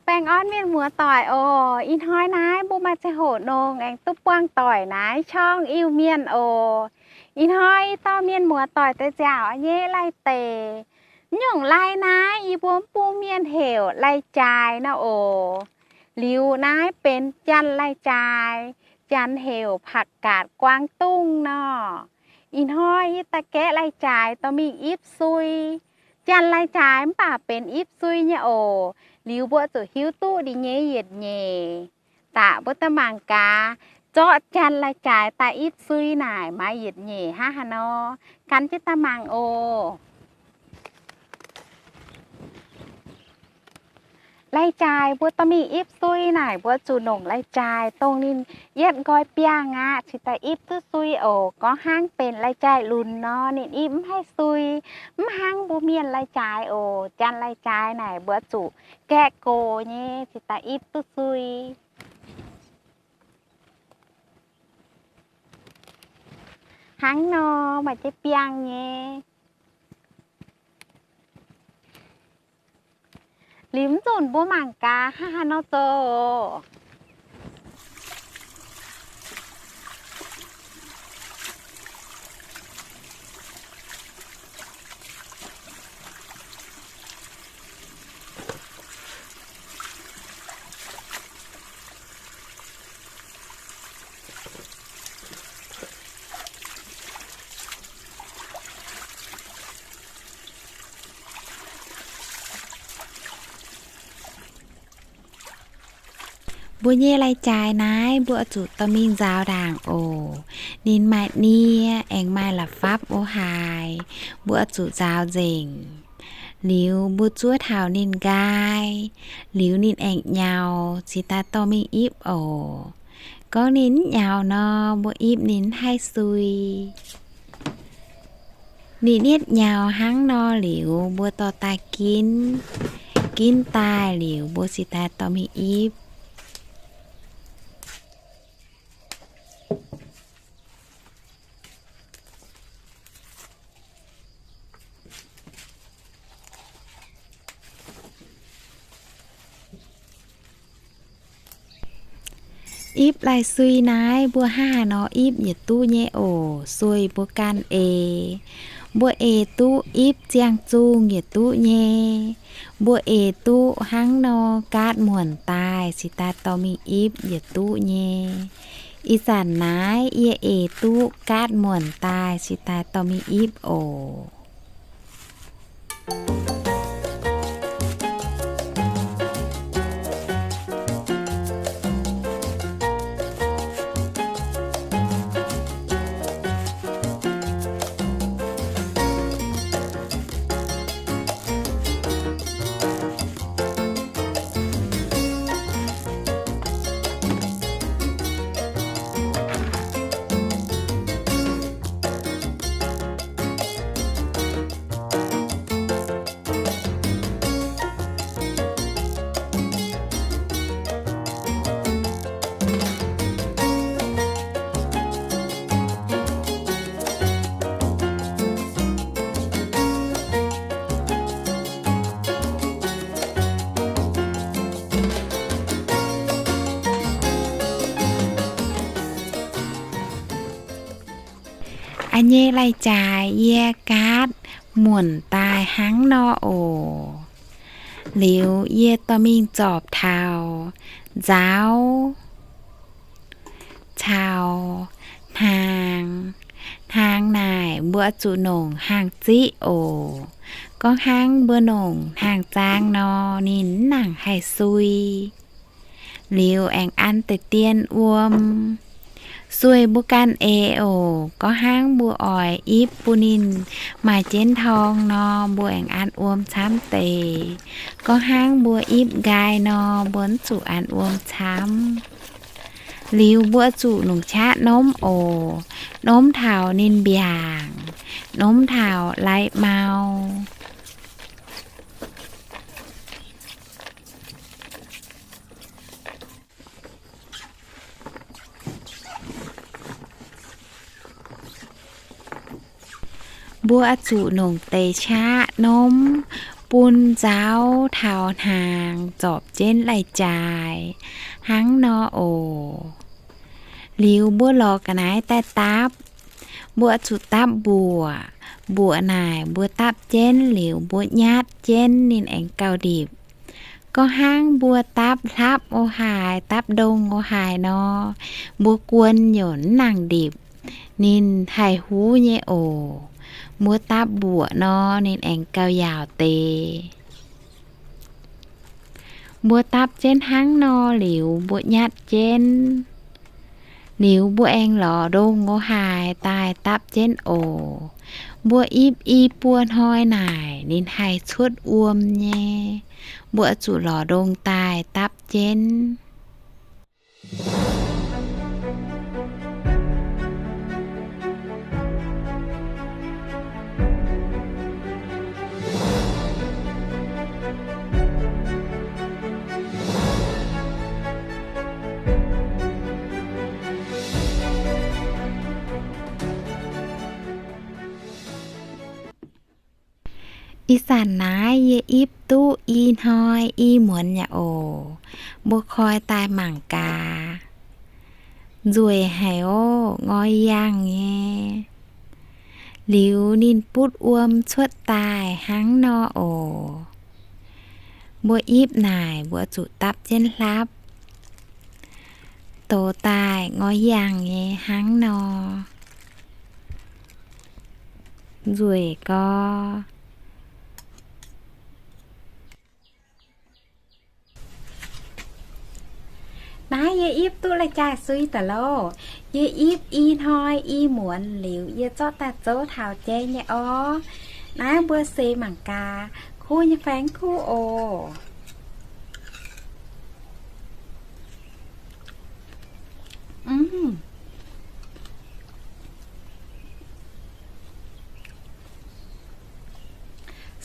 Baengh orn mienh muoz-doic oc. Ih hnoi naaiv mbuo maaih ziangh hoc nongx aengx duqv buangh doic naaiv ช่อง Iu-Mienh oc. Ih hnoi yie dorh mienh muoz-doic deix nziaauc nyei lai-deic. Nyungc lai naaiv yie mbuo mv bung mienh heuc lai-jaaix nor oc. Liuz naaiv benx janx lai-jaaix, janx heuc ผักกาดกวางตุ้ง nor. Ih hnoi yie daaih gaeqv lai-jaaix dorh mingh ipv sui. Janx lai-jaaix mv baac benx ipv sui nyei oc. Liuz mbuo zuqc hiuv duqv ninh nyei yietc nyeic. Daaih mbuo daaih mangc gaax, zorqv janx lai-jaaix daaih ipv sui naaic maaih yietc nyeic hnangv haaix nor. Gan jienv daaih mangc oc. Lai-jaaix mbuo dorh mingh ipv sui naaic, mbuo zuqc nongc lai-jaaix dongh ninh yietv nqoi biangh aqv, cingx daaih ipv duqv sui oc. Gorngv hnangv benx lai-jaaix lunx nor, ninh ipv mv haih sui, mv hnangv mbuo mienh lai-jaaix oc. Janx lai-jaaix naaic mbuo zuqc gaeqv gox nyei, cingx daaih ipv duqv sui. Hnangv nor maaih jienv biangh nyei. Liuz mv nzunc mbuo mangc gaax hnangv haaix nor zoux. Mbuo nyei lai-jaaix naaiv mbuo zuqc dorh mingh nzaaux ndaangc oc. Ninh maaih nie aengx maaih la'fapv o haaix, mbuo zuqc nzaaux nzengc. Liuz mbuo zuov taux ninh nqaai, liuz ninh aengx nyaux, cingx daaih dorh mingh ipv oc. Gorngv ninh mv nyaux nor, mbuo ipv ninh mv haih sui. Ninh nietv nyaux hnangv nor liuz, mbuo dorh daaih ginv. Ginv daaih liuz, mbuo cingx daaih dorh mingh ipv. Ipv lai-sui naaiv mbuo hnangv haaix nor ipv yietc duqv nyei oc. Sueih mbuo ganh eix. Mbuo eix duqv ipv ziangh zungh yietc duqv nyei. Mbuo eix duqv hnangv nor gaatv muonc daaih cingx daaih dorh mingh ipv yietc duqv nyei. Ih zanc naaiv yie eix duqv gaatv muonc daaih cingx daaih dorh mingh ipv oc. A'nyei lai-jaaix yie gaatv muonc daaih hnangv nor oc. Liuz yie dorh mingh zorpc taux nzaaux caux hnaangx. Hnaangx naaic mbuo zuqc nongc hnaangx-ziqv oc. Gorngv hnangv mbuo nongc hnaangx-zaang nor, ninh mv nangc haih sui. Liuz aengx an deix dien wuom. Sueih mbuo ganh eix oc. Gorngv hnangv mbuo oix ipv bun ninh maaih jienv ntorng nor, mbuo aengx an wuom camv deix. Gorngv hnangv mbuo ipv nqaai nor, mbuo mv zuqc an wuom camv. Liuz mbuo zuqc nungc qaqv nomv oc. Nomv taux ninh mbiaangc, nomv taux lai mau. Mbuo zuqc nongc deix qaqv nomv bun nzauv taux hnaangx zorpc jienv lai-jaaix hnangv nor oc. Liuz mbuo lorz ga'naaiv daaih dapv, mbuo zuqc dapv mbuoqc. Mbuoqc naaic mbuo dapv jienv liuz mbuo nyatv jienv ninh aengx gauh ndipc. Gorngv hnangv mbuo dapv hlapv o haaix, dapv ndongh o haaix nor, mbuo guon nyunc mv nangc ndipc, ninh haih huv nyei oc. Mbuo dapv mbuoqc nor, ninh aengx gauh yaauc deix. Mbuo dapv jienv hnangv nor liuz, mbuo nyatv jienv. Liuz mbuo aengx lorz ndongh o haaix daaih dapv jienv oc. Mbuo ipv i buo hnoi naaic, ninh haih cuotv wuom nyei. Mbuo zuqc lorz ndongh daaih dapv jienv. Ih zanc naaiv yie ipv duqv i hnoi i muonz yaac oc. Mbuo koi daaih mangc gaax. Nzueic haic oc, ngoi yangh nyei. Liuz ninh butv wuom cuotv daaih hnangv nor oc. Mbuo ipv naaic mbuo zuqc dapv jienv hlapv. Dox daaih ngoi yangh nyei hnangv nor. Nzueic gorx. Naaiv yie ipv duqv lai-jaaix sui daaih loh. Yie ipv i hnoi i muonz liuz yie zorqv daaih zouv taux jei nyei orv. Naaiv mbuo seix mangc gaax, kuv nyei faeng kuv oc.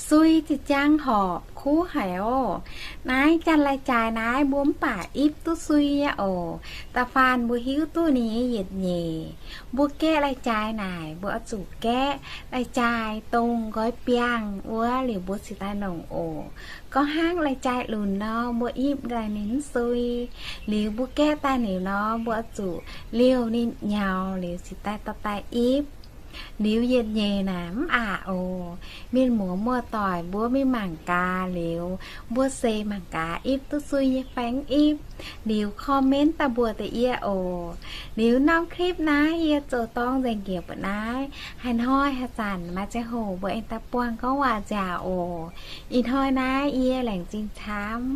Sui ziex jangv horpc, kuv haic oc. Naaiv janx lai-jaaix naaiv mbuo mv baac ipv duqv sui nyei oc. Da'faanh mbuo hiuv duqv ninh nyei yietc nyeic. Mbuo gaeqv lai-jaaix naaic, mbuo oix zuqc gaeqv lai-jaaix dongh nqoi biangh wuov liuz mbuo cingx daaih nongc oc. Gorngv hnangv lai-jaaix lunx nor, mbuo ipv daaih ninh mv sui. Liuz mbuo gaeqv daaih liuz nor, mbuo oix zuqc liouh ninh nyaux liuz cingx daaih dorh daaih ipv. Liuz yietc nyeic naaic mv aqc oc. Mienh muoz muoz-doic mbuo mingh mangc gaax liuz, mbuo seix mangc gaax ipv duqv sui nyei fai mv ipv. Liuz comment daaih mbuox deix yie oc. Liuz norm clip naaiv yie zoux dorng nzengc njiec mbuo naaiv. Haaix hnoi haaix zanc maaih ziangh hoc mbuo aengx daaih buangh gorngv waac nziaauc oc. Ih hnoi naaiv yie laengz zingh camv.